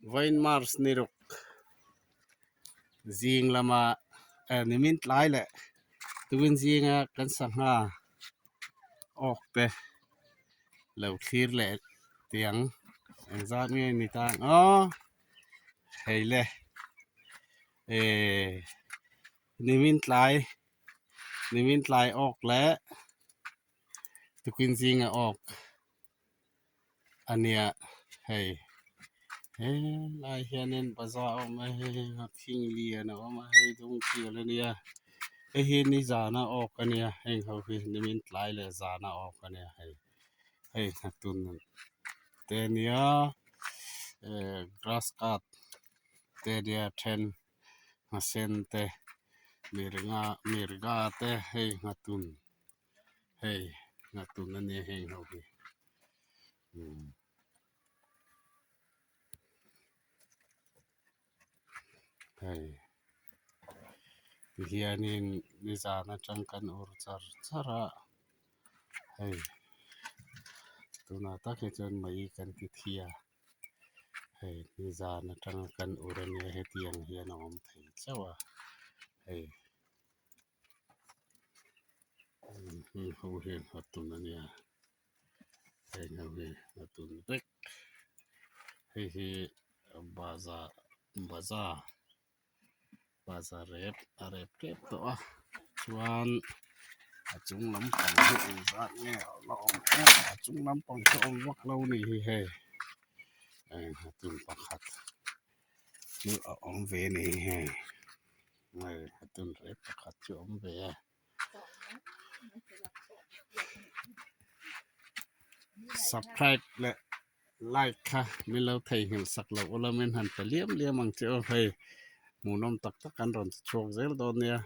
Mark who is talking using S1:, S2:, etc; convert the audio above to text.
S1: Vawiin March ni ruk zing lama eh nimin tlai leh tukin zinga kan sangha awk te lo thlir leh tiang engzat nge ni ta ang aw hei le eh nimin tlai nimin tlai awk leh tukin zinga awk. A nia hei helai hianin bazar a awm a hei thing lian a awm a hei dung tial a nia hei hi nizana awk a nia heng ho hi nimin tlai leh zana awk a nia hei hei hnatun te a nia eh grass cut te a nia then nghasen te mirnga mirga te hei nghatun. Hei nghatun a nia heng ho hi umm hei tihianin nizan atang kan ur char char a hei tunah tak hi chuan mai kan ti thi a hei nizan atanga kan ur a nia hetiang hian a awm thei chauh a hei. Heng ho hi nghatun a nia heng ho hi nghatun vek hei hi bahzar bahzar bahzar rep a rep tep tawh a chuan a chung lampang hi engzat nge a la awm em a chung lampang chu a awm vak lo a ni hi hei nghatun pakhat chu a awm ve a ni hei. Hei a tun rep pakhat chu a awm ve a subscribe leh like kha min lo theihnghilh sak loh ula min han pe liam liam ang che aw hei hmuhnawm tak tak an rawn ti chhuak zel dawn nia.